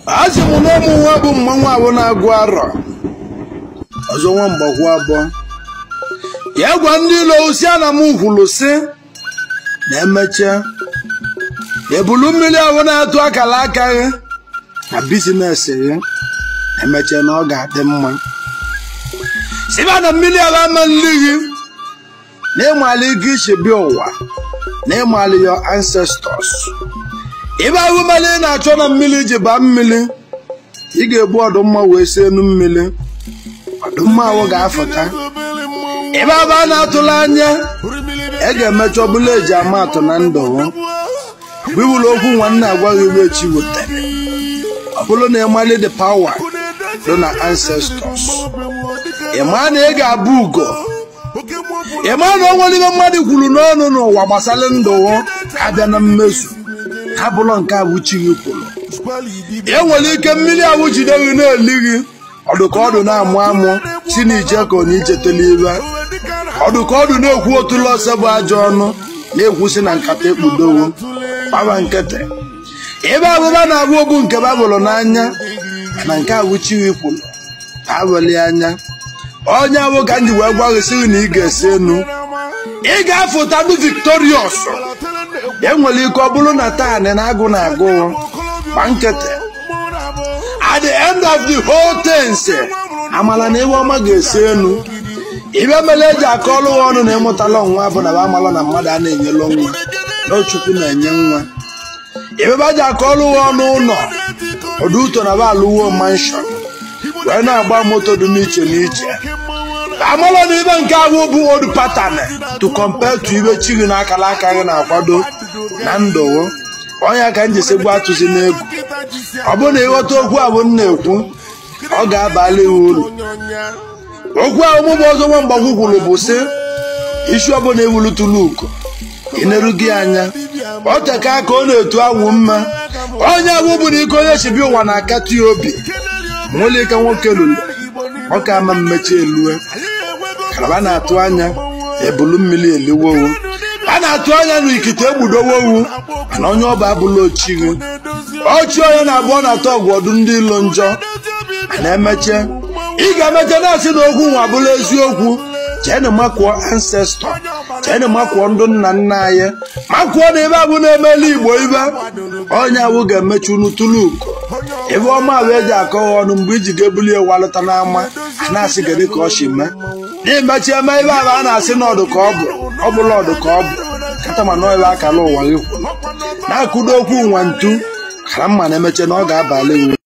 Asị m na ụmụ nwa bụ mmanwụ abụ na-agụ arọ ọzọ nwa mgbakwu abụọ ya gwa ndị ilo osi ana m kwuru sị na emechaa ebulu mmiri ahụ na-atụ akara aka gị na bizines gị emechaa na ọ ga-adị mma siba na mmiri ahụ ama nli gị na ịmala ike iche bịa ụwa na ịmala your ancestors. Ibe ahụ mere ị na-achọ na mmiri ji baa mmiri ị ga-egbu ọdụmma wee sie enu mmiri ọdụmma ahụ ga-afụta. Ibe ahụ a na-atụla anya e ga-emecha ọbụla eji ama atụ na ndụ mgbe iwuru okwu nwanne agwaghị iwe chi wetere ọ bụrụ na ịmali the power dị na ancestors ị maa na ị ga-abụ ugo ị maa na o nwere ibe mmadụ kwuru n'ọnụ n'ụwa gbasara ndụ abịa na mmezu ha bụrụ nke abụ chi gị kwuru. E nwere ike mmiri ahụ jide gị na-eli gị ọdụ ka ọdụ na-amụ amụ si na ije ka ọ na ichetela ibe ọdụ ka ọdụ na-ekwu otulu ọsọ bụ ajọ ọnụ na-ekwusi na nkata ekpudowo kpawa nkịtị. Ebe abụba na-abụ obu nke babụrụ n'anya na nke abụ chi gị kwuru aweli anya onye ahụ ka m ji wee gwa gị sị gị na ị ga-esi enu ị ga-afụta ndụ victorious. E nwere ike ọ bụrụ na taa na agụ na-agụ gba nkịtị. At the end of the whole things amala na iwe ọma ga-esi enu. Ibe mere eji akọọlụ ọnụ na ịmụtala ọnwa bụ na amala na mmadụ a na-enyelu nwa na Chukwu na-enye nwa. Ibe ji akọọlụ ọnụ ụlọ ọdụ ụtọ na ba alụwo mansion wee na-agba moto dị n'iche n'iche. Amala na ibe nke ahụ bụ old pattern to compare to ibe chi gị n'akala aka gị na-akwado na ndụ. Onye ka m ji sị gwa atụzi n'egwu ọ bụrụ na ịghọta okwu ahụ m na-ekwu ọ ga-abalị uru. Okwu ahụ mụ bụ ọzọ nwa mgbagwu kwuru bụ sị isi ọbụla ewulutulu ugo ịneru gị anya ọ teka aka ọ na-etu awụ mma. Onye ahụ bụ na ike onye si bịa ụwa na-akatụ ya obi nwere ike nwoke lulu ọ ka ama mmechi elue karaba na-atụ anya ebulu mmiri eliwowu a na-atụ anya na ikite egbudowowu mana onye ọba abụla ochi gị ochi onye na-abụọ na-atọ ọgwụ ọdụ ndị ilo njọ na-emeche ị ga-emeche na-asị na okwu nwa abụla eziokwu. Cheenụ makwuo ancestor cheenụ makwuo ndụ nna nna anyị makwuo na ebe abụ na-emeli igbo ibe onye awụ ga-emechi unu tụlụ ugo ebe ọma ahụ eji akọghọ ọnụ mgbe iji ga-ebuli walụta n'ama a na-asị gịdị ka ọ si mee n'imechi eme ibe ahụ a na-asị na ọdụ ka ọ bụ ọ bụla ọdụ ka ọ bụ kata ma nọọ ebe akara ụwa gị kwuru na-akụdo okwu nwa ntu kara mma na emeche na ọ ga-abalị uru.